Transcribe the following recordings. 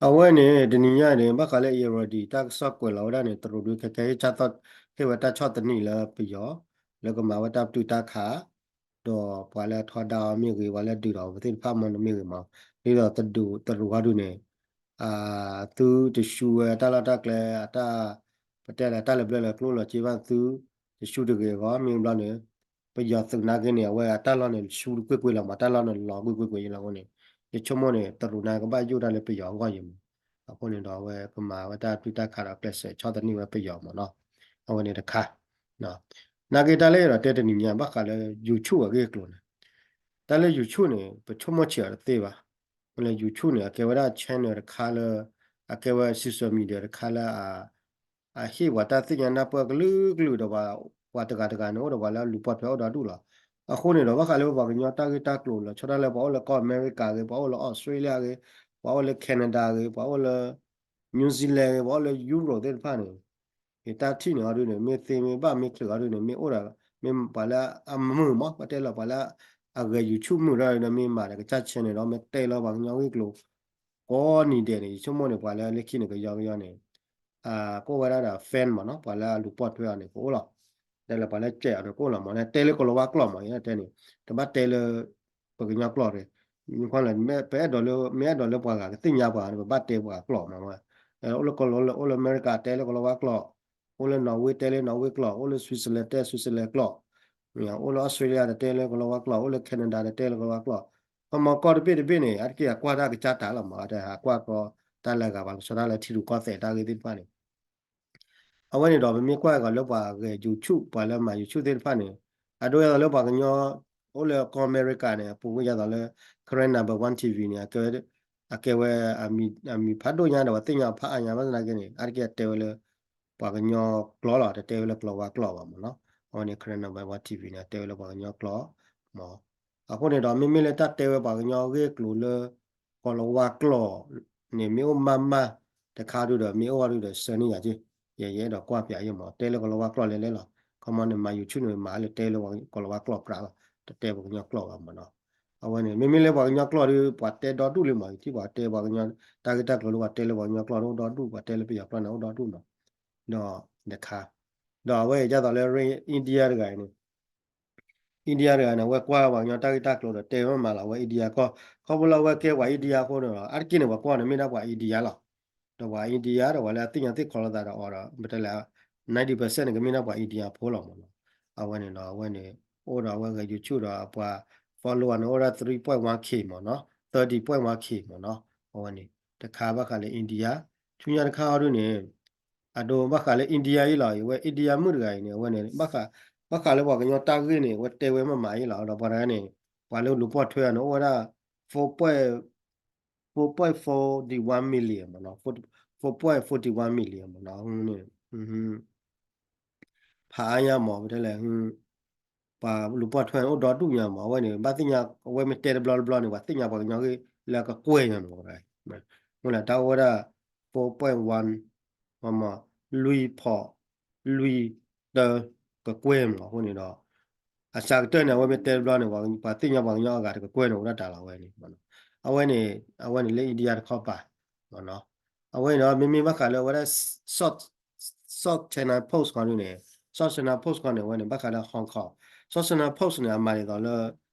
အဝဲန့ၣ် တနံၤညါန့ၣ် ဘၣ်ဃးလၢ Irrawaddy တၢ်ကစီၣ်ကွဲးလီၤဝဲဒၣ်န့ၣ် တရူးဒုးခဲခဲဟ့ၣ်ဝဲတၢ်ဆီၣ်သနံးလၢပယီၤ လၢကမၤဝဲတၢ်ပတုာ်တၢ်ခး ဒီးပှၤလၢအထီဒါအီၤမ့ၢ်ဂ့ၤ ပှၤလၢဒုးဒီးပသ့ၣ်တဖၣ်မ့ၢ်ဂ့ၤမး ဒ်သိးတရူးဟီဒုးန့ၣ် သုတဆူဝဲတၢ်လီၢ်တၢ်ကျဲ အတၢ် ပတဲလၢ တၢ်လၢဘျၢလၢကျိၣ်လီၤက့ဘၣ်သု တဆူတဂ့ၤအဂီၢ် မ့ၢ်ဘျီန့ၣ် ပယီၤသုးနာ်က့န့ၣ် အဝဲအတၢ်လီၢ်န့ၣ် ဆူကွ့ၢ်ကွ့ၢ်လီၤမး တၢ်လီၢ်န့ၣ်လီၤကွ့ၢ်ကွ့ၢ်ကွ့ၢ်လီၤအဃိန့ၣ် ယဆိကမိၣ်န့ၣ် တရူးနာ်က့ဘၣ်ယိၣ်တၢ်လၢပယီၤအဂီၢ်ယံၤမး အဃိန့ၣ်ဒီးအဝဲကမၤဝဲတၢ်ပတုာ်တၢ်ခးဒီးကျဲးစၢးဆီၣ်သနံးဝဲပယီၤမးနီၤ အဝဲန့ၣ်တခါ နာ်က့တၢ်လၢယအဲၣ်ဒိးတဲတနံၤညါ ဘၣ်ဃးလၢ YouTube အဂ့ၢ်အကျိၤန့ၣ် တၢ်လၢ YouTube န့ၣ် ပဆိကမိၣ်ဆံးအီၤတသ့ဘၣ်. လၢ YouTube န့ၣ် အကဲဝဲဒၣ် channel တခါလၢ အကဲဝဲ social media တခါလၢ အဟ့ၣ်ပှၤတၢ်သ့ၣ်ညါနၢ်ပၢၢ်ကလုာ်ကလုာ်ဒီး ပှၤတဂၤတဂၤန့ၣ် အိၣ်ဒီးပှၤလၢအလူၤပိာ်ထွဲအိၣ်ဒီဒူၣ်လီၤ. အဃိန့ၣ်ဒီး ဘၣ်ဃးလၢပှၤကညီတၢ်ဂ့ၢ်တၢ်ကျိၤလီၤ ဆီတလဲပှၤအိၣ်လၢကီၢ်အမဲရကၤဂ့ၤ ပှၤအိၣ်လၢအီစထြ့လယါဂ့ၤ ပှၤအိၣ်လၢ Canada ဂ့ၤ ပှၤအိၣ်လၢ New Zealand ဂ့ၤ ပှၤအိၣ်လၢ Europe သ့ၣ်တဖၣ်န့ၣ် ယတၢ်ထံၣ်န့ၣ်အီၤဒုန့ၣ် မ့ၢ်သ့မ့ၢ်ဘၣ်မ့ၢ်ချုးအီၤဒုန့ၣ် မ့ၢ်အိၣ်ဒီး မ့ၢ်ပှၤလၢအမုာ်မး ပတဲလီၤ ပှၤလၢအဂဲၤ YouTube မုာ်ဒီး မ့ၢ်မၤဒီးကစၢ် channel ဒီး မ့ၢ်တဲလီၤပှၤကညီဂ့ၢ်ကျိၤ ကိးနံၤဒဲးန့ၣ် ယဆိကမိၣ်န့ၣ် ပှၤလၢလၢခံန့ၣ် ကယီကယီန့ၣ် ကအိၣ်ဝဲဒၣ်ဒီး fan မးနီၤ ပှၤလၢအလူၤပိာ်ထွဲအီၤန့ၣ် ကအိၣ်လီၤ. တဲလၢပှၤလၢကဲးအီၤန့ၣ် ကအိၣ်လီၤမး တဲလၢကလီၤဝါကျိာ်မး ယတဲန့ၣ် တဘၣ်တဲလၢ ပကညီကျိာ်တဂ့ၤ ပအဲၣ်ဒိးလၢ မ့ၢ်အဲၣ်ဒိးလၢပှၤဂၤကသ့ၣ်ညါပှၤန့ၣ် ပဘၣ်တဲပှၤကျိာ်မးဝဲ အိၣ်လၢကလီၤ အိၣ်လၢအမဲရကၤတဲလၢကလီၤဝါကျိာ် အိၣ်လၢ Norway တဲလၢ Norway ကျိာ် အိၣ်လၢ Switzerland တဲ Switzerland ကျိာ် အိၣ်လၢအီစထြ့လယါတတဲလၢကလီၤဝါကျိာ် အိၣ်လၢ Canada တတဲလၢကလီၤဝါကျိာ် ခီမီကီၢ်တဘ့ၣ်တဘ့ၣ်န့ၣ် အါတက့ၢ်အကွၢ်တၢ်ကစၢ်တၢ်လီၤမး တဟးကွၢ်ကီတၢ်လၢအဂၤဘၣ် ကဆီတလဲထံရူၢ်ကီၢ်သဲးတၢ်ဂ့ၢ်သ့ၣ်တဖၣ်န့ၣ် အဝဲန့ၣ်ဒီး ပမ့ၢ်ကွၢ်ကီးလၢပှၤဂဲၤ YouTube ပှၤလၢမၤ YouTube သ့ၣ်တဖၣ်န့ၣ် အဒိဒ်သိးလၢပှၤကညီ အိၣ်လၢကီၢ်အမဲရကၤန့ၣ် အပူၤကွံာ်ဒ်သိးလၢ Karen Number One TV န့ၣ် အကဲဝဲ အမံၤဖးဒိၣ်ညါဒီး ပှၤသ့ၣ်ညါဖးအါညါဘၣ်ဆၣ်သနာ်က့န့ၣ် အါတက့ၢ်အတဲဝဲလၢ ပှၤကညီကျိာ်လီၤ တတဲဝဲလၢကလီၤဝါကျိာ်ဘၣ်မးနီၤ အဝဲန့ၣ် Karen Number One TV န့ၣ် အတဲဝဲလၢပှၤကညီကျိာ်မး အဃိန့ၣ်ဒီး မ့မ့ၢ်လၢတၢ်တဲဝဲပှၤကညီဂ့ၢ်ကျိၤလၢ ကလီၤဝါကျိာ်န့ၣ် မ့ၢ်အိၣ်မးမးတခါဒုဒီး မ့ၢ်အိၣ်အီၤဒုဒီး ဆၢန့ၢ်ယၤက့ၢ် ယဲယအဲၣ်ဒိးကွၢ်ပၠးယဲၢ်မး တဲလၢကလီၤဝါကျိာ်လဲၤလဲၤလီၤ ခီမီန့ၣ် မၤ YouTube န့ၣ် မၤလၢတဲလၢကလီၤဝါကျိာ်ပြးလီၤ တတဲပှၤကညီကျိာ်ဘၣ်မးနီၤ အဝဲန့ၣ် မ့မ့ၢ်လၢပှၤကညီကျိာ်ဒီး ပှၤတဲဒီဒူၣ်လံမး ယထံၣ်ပှၤတဲပှၤကညီ တၢ်ဂ့ၢ်တၢ်ကျိၤလၢပှၤတဲလၢပှၤကညီကျိာ်ဒီးအိၣ်ဒီဒူၣ် ပှၤတဲလၢပယီၤကျိာ်န့ၣ်အိၣ်ဒီဒူၣ်နီၤ ဒီးတခါ ဒီးအဝဲဒ်သိးလၢ India တဂၤအံၤန့ၣ် India တဂၤန့ၣ် အဝဲကွၢ်ပှၤကညီတၢ်ဂ့ၢ်တၢ်ကျိၤဒီးတဲဝဲမးလီၤ အဝဲ India ကီၢ် ခီဖျိလၢအဝဲကဲပှၤ India အဃိန့ၣ်ဒီး အါတက့ၢ်န့ၣ် ပှၤကွၢ်န့ၣ်မ့ၢ်ဒၣ်ပှၤ India လီၤ ဒီးပှၤ India ဒီးပှၤလၢအသ့ၣ်ညါသ့ၣ်ခီလိာ်သးဒီးအီၤဒီး ပတဲလဲၣ် ninety percent န့ၣ် ကမ့ၢ်ဒၣ်ပှၤ India ဖိလီၤမးနီၤ အဝဲန့ၣ်ဒီး အဝဲန့ၣ် အိၣ်ဒီးအဝဲဂဲၤ YouTube ဒီးပှၤ follow အီၤန့ၣ် အိၣ်ဒၣ် three point one K မးနီၤ thirty point one K မးနီၤ အဝဲန့ၣ် တခါဘၣ်ဃးလၢ India ဆူညါတခါအီၤဒုန့ၣ် အဒိဘၣ်ဃးလၢ India အံၤလီၤ အဝဲ India မုၣ်တဂၤအံၤန့ၣ် အဝဲန့ၣ် ဘၣ်ဃးလၢပှၤကညီတၢ်ဂ့ၢ်န့ၣ် အဝဲတဲဝဲမးမးအံၤလီၤ ဒီးပှၤတဂၤန့ၣ် ပှၤလၢလူၤပိာ်ထွဲအီၤန့ၣ် အိၣ်ဝဲဒၣ် four point four point forty one million မးနီၤ four point forty one million မးနီၤ န့ၣ် ဖးအါညါမး ပတဲလဲၣ် ပှၤလူၤပိာ်ထွဲန့ၣ် အိၣ်ဒီဒူၣ်ညါမး အဝဲန့ၣ် ဘၣ်သ့ၣ်ညါ အဝဲမ့ၢ်တဲတဘျီတဘျီန့ၣ် ပှၤသ့ၣ်ညါပှၤကညီဂ့ၢ်လၢအကကွဲၢ်ညါမး မ့ၢ်လဲၣ် တၢ်အိၣ်ဝဲဒၣ် four point one မး လွံၢ်ဖီၣ် လွံၢ်တၢ ကကွဲၢ်မး အဃိန့ၣ်ဒီး အစှၤကတၢၢ်န့ၣ် အဝဲမ့ၢ်တဲတဘျီန့ၣ် ပှၤသ့ၣ်ညါပှၤကညီအဂၤတကကွဲၢ်န့ၣ် အိၣ်ဒၣ်တၢ်လီၤဝဲန့ၣ် အဝဲန့ၣ် အဝဲန့ၣ်လၢ India တခီပၤ အဝဲန့ၣ်ဒီး မ့မ့ၢ်ဘၣ်ဃးလၢအဝဲဒၣ် South South China Post ခီဒုန့ၣ် South China Post ခီန့ၣ် အဝဲန့ၣ် ဘၣ်ဃးလၢ Hong Kong South China Post န့ၣ် အမၤဒ်သိးလၢ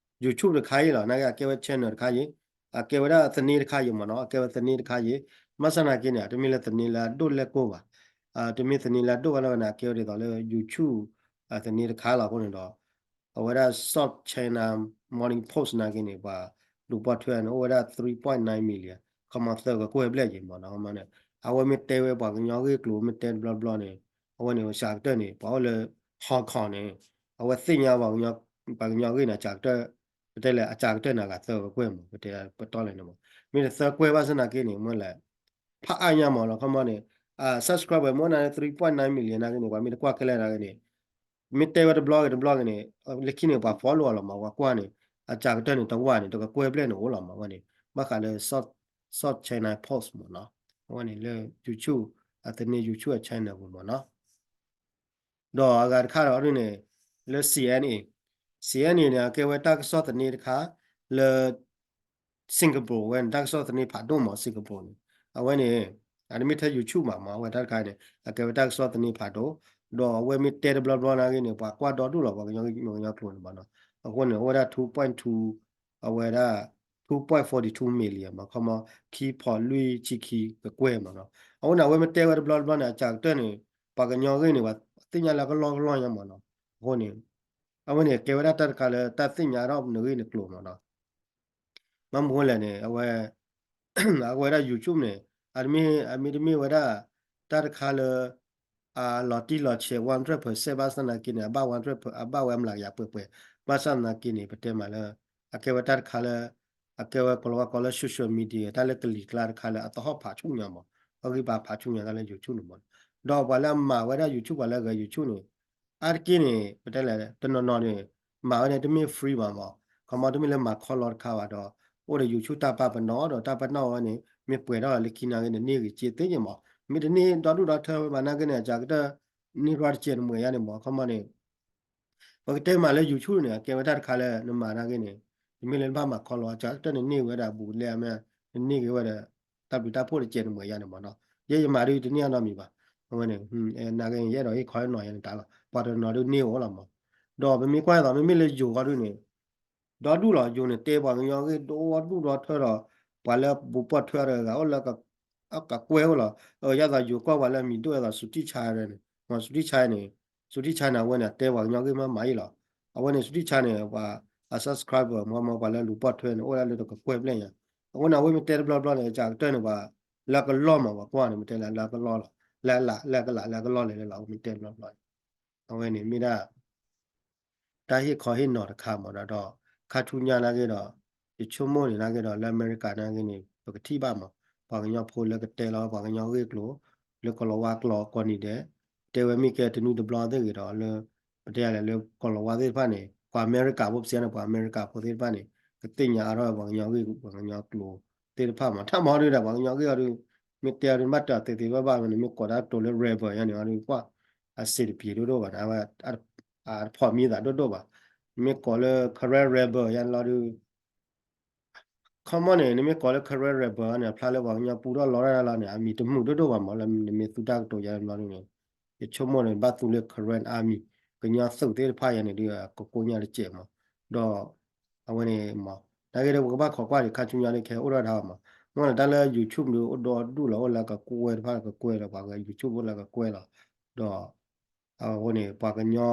YouTube တခါအံၤလီၤ နာ်က့အကဲဝဲ channel တခါအံၤ အကဲဝဲဒၣ်သန့တခါအံၤမးနီၤ အကဲဝဲသန့တခါအံၤ ဘၣ်ဆၣ်သနာ်က့န့ၣ် တမ့ၢ်လၢသန့လၢအဒိၣ်လဲၣ်ကိၢ်ဘၣ် တမ့ၢ်သန့လၢအဒိၣ်ဘၣ်လၢၤဘၣ်န့ၣ် အကဲဝဲဒ်သိးလၢ YouTube သန့တခါလီၤ အဃိန့ၣ်ဒီး အဝဲဒၣ် South China Morning Post နာ်က့န့ၣ် ပှၤလူၤပိာ်ထွဲန့ၣ် အိၣ်ဝဲဒၣ် three point nine million ခီမီသၢကကွဲၢ်ဘျဲၣ်က့ၤမးနီၤ အဝဲမ့ၢ်တဲဝဲပှၤကညီဂ့ၢ်ကျိၤ မ့ၢ်တဲတဘျီတဘျီန့ၣ် အဝဲန့ၣ် အစှၤကတၢၢ်န့ၣ် ပှၤအိၣ်လၢ Hong Kong န့ၣ် အဝဲသ့ၣ်ညါပှၤကညီဂ့ၢ်န့ၣ် အစှၤကတၢၢ် ပတဲလဲၣ် အစှၤကတၢၢ်န့ၣ် အဂၤသၢကကွဲၢ်မး ပတဲပတီၢ်လဲၣ်န့ၣ်မး မ့ၢ်တသၢကွဲၢ်ဘၣ်ဆၣ်သနာ်က့န့ၣ် မ့ၢ်လဲၣ် ဖးအါညါမးလီၤ ခီမီန့ၣ် subscriber မ့ၢ်အိၣ်နၤလၢ three point nine million နာ်က့န့ၣ် ပှၤမ့ၢ်တကွၢ်ခဲလၢာ်နာ်က့န့ၣ် မ့ၢ်တဲဝဲတဘျီဂ့ၤတဘျီဂ့ၤန့ၣ် လၢခံန့ၣ် ပှၤ follow အီၤလီၤမး ပှၤကွၢ်န့ၣ် အစှၤကတၢၢ်န့ၣ် တဝၢ်န့ၣ် တကကွဲၢ်ဘျဲၣ်န့ၣ်အိၣ်လီၤမး အဝဲန့ၣ် ဘၣ်ဃးလၢ South South China Post မးနီၤ အဝဲန့ၣ်လၢ YouTube အသန့ YouTube အ channel ပူၤမးနီၤ ဒီးအဂၤတခါဒီးဒ်န့ၣ် လၢ C N A C N A န့ၣ် အကဲဝဲတၢ်ကစီၣ်သန့တခါ လၢ Singapore ဝဲန့ၣ် တၢ်ကစီၣ်သန့ဖးဒိၣ်မး Singapore န့ၣ် အဝဲန့ၣ် အတမ့ၢ်ထဲ YouTube မးမး အဝဲတၢ်တခါန့ၣ် အကဲဝဲတၢ်ကစီၣ်သန့ဖးဒိၣ်, ဒီးအဝဲမ့ၢ်တဲတဘျီဘျီနာ်က့န့ၣ် ပှၤကွၢ်ဒီဒူၣ်လီၤ ပှၤကညီကညီကျိာ်န့ၣ်မးနီၤ. အဃိန့ၣ် အိၣ်ဝဲဒၣ် two point two အဝဲဒၣ် two point forty two million မး ခီမီ ခံဖီလွံၢ်ဆံခံကကွဲၢ်မးနီၤ. အဃိန့ၣ် အဝဲမ့ၢ်တဲဝဲတဘျီတဘျီန့ၣ် အစှၤကတၢၢ်န့ၣ် ပှၤကညီဂ့ၢ်န့ၣ် ပှၤသ့ၣ်ညါလၢကလီကလီညါမးနီၤ. အဃိန့ၣ် အဝဲန့ၣ် ကဲဝဲဒၣ်တၢ်တခါလၢတၢ်သ့ၣ်ညါထီၣ်နဂ့ၢ်နကျိာ်မးနီၤ. မ့ၢ်မနုၤလဲၣ်န့ၣ် အဝဲ အဝဲဒၣ် YouTube န့ၣ် အတမ့ၢ် အမ့တမ့ၢ်ဝဲဒၣ် တၢ်တခါလၢ အလီၤတံၢ်လီၤဆဲး one hundred percent ဘၣ်ဆၣ်သနာ်က့န့ၣ် အဘၣ် one hundred အဘၣ်ဝဲအမျးကယၤပှဲၤပှဲၤ, ဘၣ်ဆၣ်သနာ်က့န့ၣ် ပတဲမးလၢ အကဲဝဲတၢ်တခါလၢ အကဲဝဲကီၤလၤဝါကိးလၢ social media တၢ်လၢကလံၤကျါတခါလၢအသဟီၣ်ဖးဆူၣ်ညါမး, အဂံၢ်ဘါဖးဆူၣ်ညါတၢ်လၢ YouTube န့ၣ်မး. ဒီးပှၤလၢအမၤဝဲဒၣ် YouTube ပှၤလၢအဂဲၤ YouTube န့ၣ် အါတက့ၢ်န့ၣ် ပတဲလဲၣ် တနီၤနီၤန့ၣ် မၤဝဲန့ၣ် တမ့ၢ် free ဘၣ်မး, ခီမီ တမ့ၢ်လၢမၤခီလီတခါဘၣ်ဒီး အိၣ်ဒီး YouTube တၢ်ပာ်ပနီၣ်ဒီး တၢ်ပာ်ပနီၣ်ဝဲန့ၣ် မ့ၢ်ပှဲၤထီၣ်လၢခံနာ်က့န့ၣ် န့ၢ်ဂ့ၤစ့သ့န့ၣ်မး, မ့ၢ်တန့ၢ်ဒီဒူၣ်ဒီထၢဝဲဘၣ်နာ်က့န့ၣ် အစှၤကတၢၢ် န့ၢ်ရီတကဲးတမှဲၤယါန့ၣ်မး, ခီမီန့ၣ် ပကတဲမးလၢ YouTube န့ၣ် အကဲဝဲတၢ်တခါလၢ နမၤနာ်က့န့ၣ် တမ့ၢ်လၢနဘၣ်မၤခီလီ အစှၤကတၢၢ်န့ၣ် န့ၢ်ဝဲဒၣ်ဘူးလဲအမဲာ် နန့ၢ်က့ၤဝဲဒီး တၢ်ဘျုးတၢ်ဖှိၣ်တကဲးတမှဲၤယါန့ၣ်မးနီၤ, ယဲယမၤဒုးတန့ၢ်အနီတမံၤဘၣ်, အဝဲန့ၣ် နာ်က့ ယအဲၣ်ဒိးဟ့ၣ်ခီဟ့ၣ်နီၤယါန့ၣ်တၢ်လီၤ, ပှၤတနီၤဒုးန့ၢ်အိၣ်လီၤမး, ဒီးပမ့ၢ်ကွၢ်သိး မ့မ့ၢ်လၢယိၤဃီဒုးန့ၣ် ဒီဒူၣ်လီၤ ယိၤန့ၣ် တဲပှၤကညီဂ့ၢ်ဒီဒူၣ်ဒီထၢဒီး ပှၤလၢဘူးပီၣ်ထွဲအီၤတဂၤဂၤအိၣ်လၢ အကကွဲၢ်အိၣ်လီၤ, ယသးယိၤကွၢ်ပှၤလၢအမံၤဒိၣ်အသိး စူၤတံၢ်ဆါန့ၣ်, မ့ၢ်စူၤတံၢ်ဆါန့ၣ်, စူၤတံၢ်ဆါန့ၣ် အဝဲန့ၣ် အတဲပှၤကညီဂ့ၢ်မးမးအံၤလီၤ, အဝဲန့ၣ် စူၤတံၢ်ဆါန့ၣ် ပှၤအ subscriber မ့ၢ်မ့ၢ်ပှၤလၢလူၤပီၣ်ထွဲန့ၣ် အိၣ်ဒၣ်လၢတကကွဲၢ်ဘျဲၣ်ညါ, အဃိန့ၣ် အဝဲမ့ၢ်တဲတဘျီဘျီန့ၣ် အစှၤကတၢၢ်န့ၣ် ပှၤလၢကလီၢ်မး ပှၤကွၢ်န့ၣ် မ့ၢ်တဲလၢလၢကလီၢ်လီၤ, လၢအလး လၢကလး လၢကလီၢ်လဲၣ်လဲၣ်လီၤ အဝဲမ့ၢ်တဲတဘျီဘျီန့ၣ် အဝဲန့ၣ်မ့ၢ်ဒၣ် တၢ်ဟ့ၣ်ခီဟ့ၣ်နီၤတခါမးဒီး ဒီး ခါဆူညါနာ်က့ဒီး ယဆိကမိၣ်န့ၣ်နာ်က့ဒီး လၢအမဲရကၤနာ်က့န့ၣ် ပကထံၣ်ဘၣ်မး ပှၤကညီဖိလၢကတဲလီၤပှၤကညီဂ့ၢ်ကျိာ် လၢကီၤလၤဝါကျိာ်ကိးနံၤဒဲး တဲဝဲမ့ၢ်ကဲတနွံတဘျီသ့ၣ်ဂ့ၤဒီး လၢ ပတဲလဲၣ်လၢကီၤလၤဝါသ့ၣ်တဖၣ်န့ၣ် ပှၤအမဲရကၤဖိ ပစံးန့ၣ် ပှၤအမဲရကၤဖိသ့ၣ်တဖၣ်န့ၣ် ကသ့ၣ်ညါအါထီၣ်ပှၤကညီဂ့ၢ် ပှၤကညီကျိာ်သ့ၣ်တဖၣ်မး တၢ်မၤအီၤဒုးဒီး ပှၤကညီဂ့ၢ်အီၤဒုး မ့ၢ်တဲအီၤဒုး ဘၣ်တၢ်သ့သ့ဘၣ်ဘၣ်ဝဲန့ၣ် မ့ၢ်ကိးတၢ်ကတိၤလၢ rebel ယါန့ၣ်အီၤဒုး ကွၢ် အစံးတပျ့ၤဒိၣ်ဒိၣ်ဘၣ်န့ၣ် အဝဲ အတဖီၣ်မံသးဒိၣ်ဒိၣ်ဘၣ်, နမ့ၢ်ကိးလၢ Karen rebel ယါန့ၣ်လီၤဒုး ခီမီန့ၣ် နမ့ၢ်ကိးလၢ Karen rebel န့ၣ် အဖျါလၢပှၤကညီပူထီၣ်လီၤတၢ်လီၤန့ၣ် အမံၤတမုာ်ဒိၣ်ဒိၣ်ဘၣ်မး လၢနမ့ၢ်သူတၢ်ကတိၤယါန့ၣ်လီၤဒုးန့ၣ် ယဆိကမိၣ်န့ၣ် ဘၣ်သူလၢ Karen Army ကညီသုးသ့ၣ်တဖၣ်ယါန့ၣ်ဒုး ကကိညါတစဲးမး, ဒီး အဝဲန့ၣ်မး နာ်က့ဒီး ပကဘၣ်ခိးကွၢ်ဒံး ခါဆူညါဒုး ခဲအိၣ်ဒၣ်တၢ်မး, မ့ၢ်လၢတၢ်လၢ YouTube ဒုး အိၣ်ဒီဒူၣ်လီၤ အိၣ်လၢကကွဲၢ်တဖၣ်ကကွဲၢ်လီၤ ပှၤက YouTube အိၣ်လၢကကွဲၢ်လီၤ, ဒီး အဃိန့ၣ် ပှၤကညီ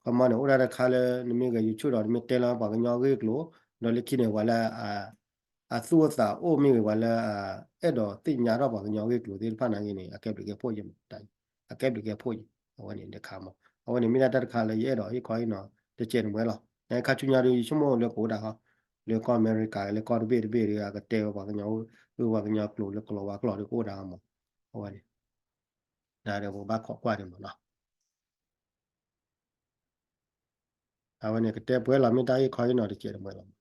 ခီမီန့ၣ် အိၣ်ဒၣ်တခါလၢ နမ့ၢ်ဂဲၤ YouTube ဒီး နမ့ၢ်တဲလီၤပှၤကညီဂ့ၢ်ကျိာ်, ဒီးလၢခံန့ၣ် ပှၤလၢ အသူၣ်အိၣ်သးအိၣ်မ့ၢ်ဂ့ၤ ပှၤလၢ အဲၣ်ဒိးသ့ၣ်ညါထီၣ်ပှၤကညီဂ့ၢ်ကျိာ်သ့ၣ်တဖၣ်နာ်က့န့ၣ် အကဲဘျုးကဲဖှိၣ်ယဲမး, အကဲဘျုးကဲဖှိၣ်ယဲ, အဝဲန့ၣ်တခါမး, အဝဲန့ၣ်မ့ၢ်ဒၣ်တၢ်တခါလၢယအဲၣ်ဒိးဟ့ၣ်ခီဟ့ၣ်နီၤ တစဲးတမှဲလီၤ, နခါဆူညါဒုး ယဆိကမိၣ်လၢကအိၣ်ဒၣ်ဟီ, လၢကီၢ်အမဲရကၤ လၢကီၢ်တဘ့ၣ်တဘ့ၣ်ဒုး အကတဲဝဲပှၤကညီ အၢ ပှၤကညီကျိာ်လၢကလီၤဝါကျိာ်ဒုးကအိၣ်ဒၣ်မး, အဝဲန့ၣ် ဒီးပကဘၣ်ခိးကွၢ်န့ၣ်မးနီၤ အဝဲန့ၣ် ကတဲပှဲၤလီၤ မ့ၢ်တၢ်ဟ့ၣ်ခီဟ့ၣ်နီၤတစဲးတမှဲလီၤ.